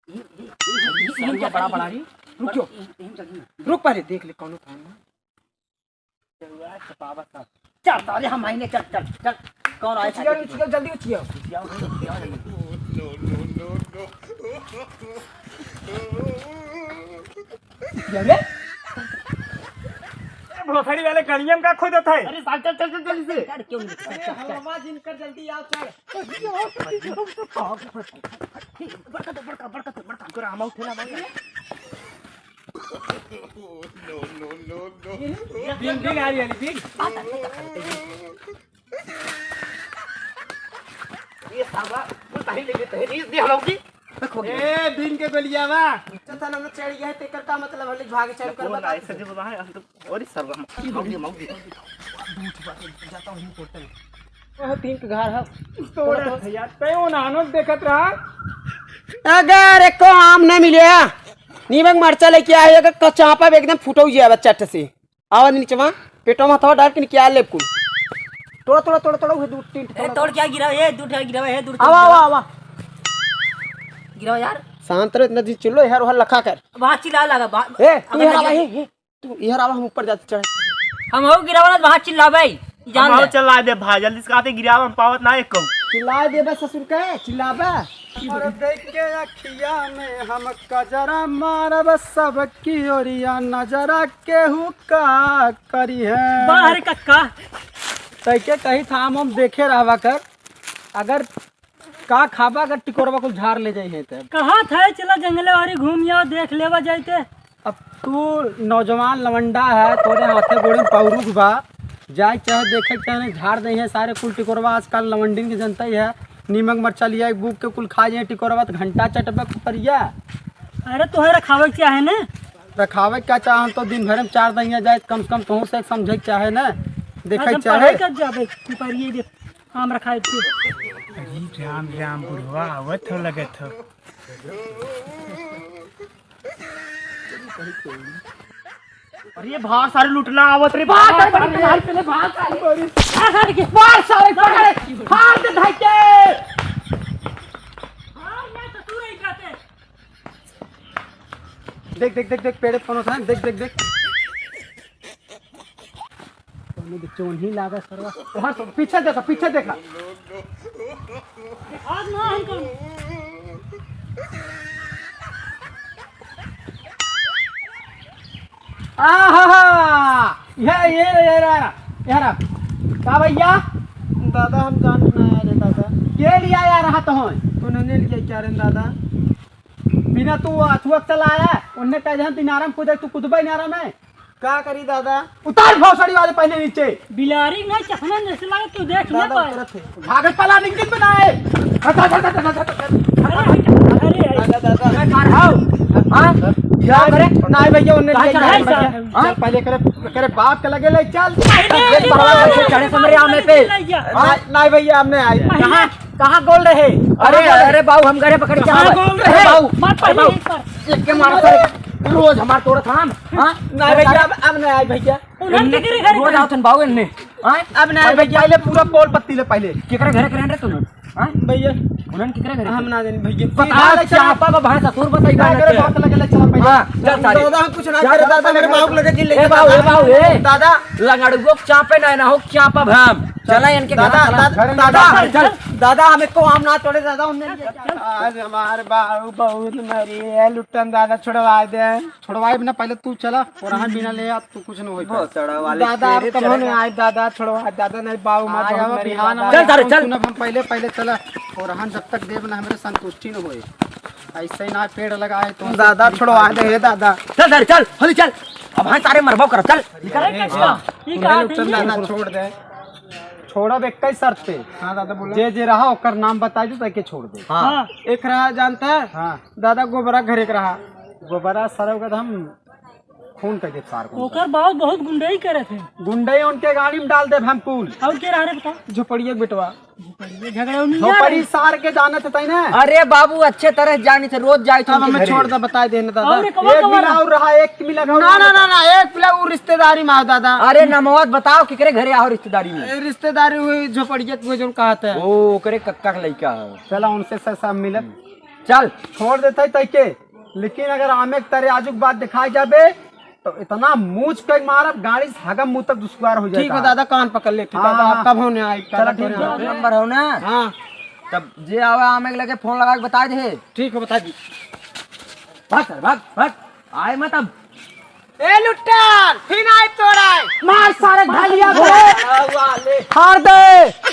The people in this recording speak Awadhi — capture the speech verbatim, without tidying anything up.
ये, ये, ये, ये, ये, ये, बड़ा, बड़ा रे। रुक जाओ। ये, ये, ये, रुक पहले, देख ले कौनो था ना। चल, सारे हम आएंगे, चल, चल, चल। कौन आए उचिया, सारे? उचिया, जल्दी उचिया। उचिया, उचिया, जल्दी। अरे? ए, भोसड़ी वाले गलियम का खोदत है? अरे, साहब, चल, चल, चल, जल्दी से। चल, क्यों नहीं? अरे, चल, चल। हलवा जिनकर, जल्दी आओ, चल। बड़का तो, बड़का, बड़का तो, बड़का। तोरा हम उठे ना, भाई। बिग, बिग आ रही है, बिग। ये साला, वो तारी ले लेते हैं, ये दे हम लोग की। ए, बिन के गोलिया बा। चता ना चढ़ गया है, तेकर का मतलब है, भागे चालू कर, बता। ऐसे जो बा है, हम तो और ही सरवा, मौगी, मौगी। जाता हूँ, होटल। ओह, पिंक घर है। तोरा तो यार, तै वो नानो देखत रहा। अगर एको आम न मिले, नीमक मरचा लेके आए, अगर कच्चा आपा एकदम फुटो जाए बच्चा से। आवा नीचवा, पेटवा में हथवा डाल के निकाल ले कुल। तोड़ा, तोड़ा, तोड़ा, तोड़ा, उहे दू तीन ठो ए, तोड़। तोड़ क्या गिरा? ए, दू ठो गिरा, ए, दू ठो आवा, गिरा। आवा, आवा। गिरा यार। शांत रह, इतना दिन चिल्लो, इहर उहर लखा कर। वहाँ चिल्ला लगा, बा-, ए, तू अंदर इहर लग आवा, गया। ए, ए, तू इहर आवा, हम ऊपर जाते चढ़े। हम हो गिरावा ना, वहाँ चिल्लावे, जान हम ले। चिल्ला दे भाई, जल्दी से कहते गिरावा, हम पावत ना एक कहूँ। चिल्ला दे बस ससुर के, चिल्लावे। और देख के अखिया में हम कजरा मारब, सबकी ओरिया नजरा केहू का करी है। बाहर कक्का। तैके कही था हम, हम देखे रहवा कर, अगर का खाबा, अगर टिकोरवा कुल झाड़ ले जाई है तब। कहा था चला जंगले वारी घूम आओ, देख लेवा जाइते। अब तू नौजवान लवंडा है, तोरे हाथे गोड़े में पौरुख बा, जाए चाहे देखे चाहे नहीं, झाड़ दे है सारे कुल टिकोरवा। आजकल लवंडिन के जनता ही है, नीमक मरचा लिया एक बूक के कुल खा जाए टिकोरवा, तो घंटा चटबे कुपरिया। अरे तोहे रखावे के चाहे ने? रखावे के का चाहे, हम तो दिन भर में चार दहिया जाए, कम से कम तोहू से समझे के चाहे ने, देखे आज के हम चाहे। पढ़ाई कर जाबे, कुपरिया दे, आम रखाए थे। अरे राम राम, बुढ़वा आवत हो लगत हो। अरे भाग सारे लुटला आवत रे, भाग, भाग, भाग, भाग, भाग, पहले भाग, भाग, भाग, भाग, भाग, सारे, पकड़े, फाड़ दे भाई के। देख, देख, देख, देख, पेड़े कौन होता है, देख, देख, देख। कौनो के चोन्ही लागे सरवा। तोहर सब पीछे देखा, पीछे देखा। आज ना हमको। आहा! ये, ये, ये रहा, ये रहा। का भैया? दादा, हम जानत ना यार, दादा। के लिया यार रहा तो है? उन्होंने लिया क्या रे दादा? बिना तू अथुआ चलाया, उनने कह दिया, "तू इनारम कूदे, तू कूदबे इनारम है।" का करी दादा? उतार भोसड़ी वाले पहले नीचे। बिलारी नहीं चखना जैसे लगे तू देख ना दादा पाए। उतरत है। भागत पला निकल बनाए। हट, हट, हट, हट, हट, हट। अरे, अरे, अरे। दादा, दादा। मैं कहाँ रहा हूँ? हाँ? क्या करे? नहीं भैया, उनने कहाँ लिया चढ़ाई यार, साहब? भैया। हाँ? चल, पहले करे, करे बाप के लगे ले चल। अरे, ये अरे, बाबा अरे, कैसे चढ़े समरे आमे पे? अरे, हाँ, नहीं भैया, हमने आए। अरे, कहाँ? कहाँ गोल रहे? अरे, कहाँ गोल रहे? अरे बाबू, हम गरे पकड़ के कहाँ आवे। गोल अरे रहे? बाबू, मत अरे बाबू, पकड़। एक के मारा सर, रोज हमार तोड़त हम, हाँ? नहीं भैया, अब, अब नहीं आए भैया। उन्हन के करे घर रोज पर। आवत हन बाबू इन्ने, हाँ? अब नहीं आए भैया, पहले पूरा पोल पत्ती ले पहले। केकरे घरे करे रे तू? हाँ? भैया। उन्हन केकरे घरे? हम ना जानी भैया। बता, क्या पापा बा भाई ससुर बताई क्या करे, बात लगे ले चला पहले। हाँ, चल सारे। दादा, हम कुछ ना करे, दादा, मेरे बाबू लगे जिन ले ए बाबू, ए बाबू, ए। दादा। लंगड़ुओ के चापे ना, ना हो, चापब हम। चला इनके दादा, घर चला। दादा, घरे दादा, चल, चल। दादा, हम एको आम ना तोड़े, दादा, उनने लिए क्या? आज हमार बाबू बहुत मरी है, लुट्टन दादा, छोड़वा दे। छोड़वाई बिना पहले तू चला, और हम बिना ले आ, तू कुछ न होई पाए। भोसड़ा वाले दादा, अब तेरे कब चलेगा। नहीं आए, दादा, छोड़वा, दादा, नहीं, बाबू, मत आज बहुत हम मरी बिहान दादा। चल, सारे, चल। सुनब हम पहले, पहले चला, और हम जब तक देव ना, हमरे संतुष्टि न होए। ऐसे ही ना पेड़ लगाए तो दादा, छोड़वा दे, हे दादा। चल सारे, चल, होली चल। अब हाँ सारे मरबो कर, चल। करे कचरा, ये उन्हें कहा थे लुटन ये? दादा, छोड़ दे। छोड़ब एक ही शर्त पे। हाँ दादा, बोलो। जे जे रहा ओकर नाम बताई दो, ताकि छोड़ दे। हाँ। हाँ। एक रहा जानता है? हाँ। दादा गोबरा घर एक रहा। गोबरा सर होगा तो हम खून कर दे सार को। ओकर बाबू बहुत गुंडई करे थे। गुंडई उनके गाड़ी में डाल दे हम कुल। और के रहा रे बता? झोपड़िया के बेटवा। ये झगड़ा उन्हीं झोपड़ी यार। सार के जाने थे तई ना। अरे बाबू, अच्छे तरह जानी थे, रोज जाए थे अब उनके हमें घरे। छोड़ दे, बताए देने दादा। और एक एक कमा मिला रहा। और रहा, एक मिला ना, ना, ना, ना, एक मिला वो रिश्तेदारी में आओ दादा। अरे नमवत बताओ, केकरे घरे आओ रिश्तेदारी में? ए, रिश्तेदारी हुई झोपड़िया के, जो कहा था। ओ, ओकरे कक्का के लइका है। चला उनसे स-, सब मिलत। चल। छोड़ देता ही तैके, लेकिन अगर आमे के तरे आजुक बात दिखाई जाबे, तो इतना मूछ के मारब, गाड़ी से हगम मुँह तक दुश्वार हो जाए। ठीक है दादा, कान पकड़ ले, ठीक है हाँ, दादा, हाँ। कब होने आई, चला, कब ठीक होने है। आई? नंबर हो ना? हाँ। तब जे आवे आमे के लगे फोन लगा के बता दे। ठीक है, बता दी। भाग सारे, भाग, भाग। आए मत अब। ए लुट्टा, फिर आए तोरा। मार सारे ढालिया को। हुआ ले। फाड़ दे।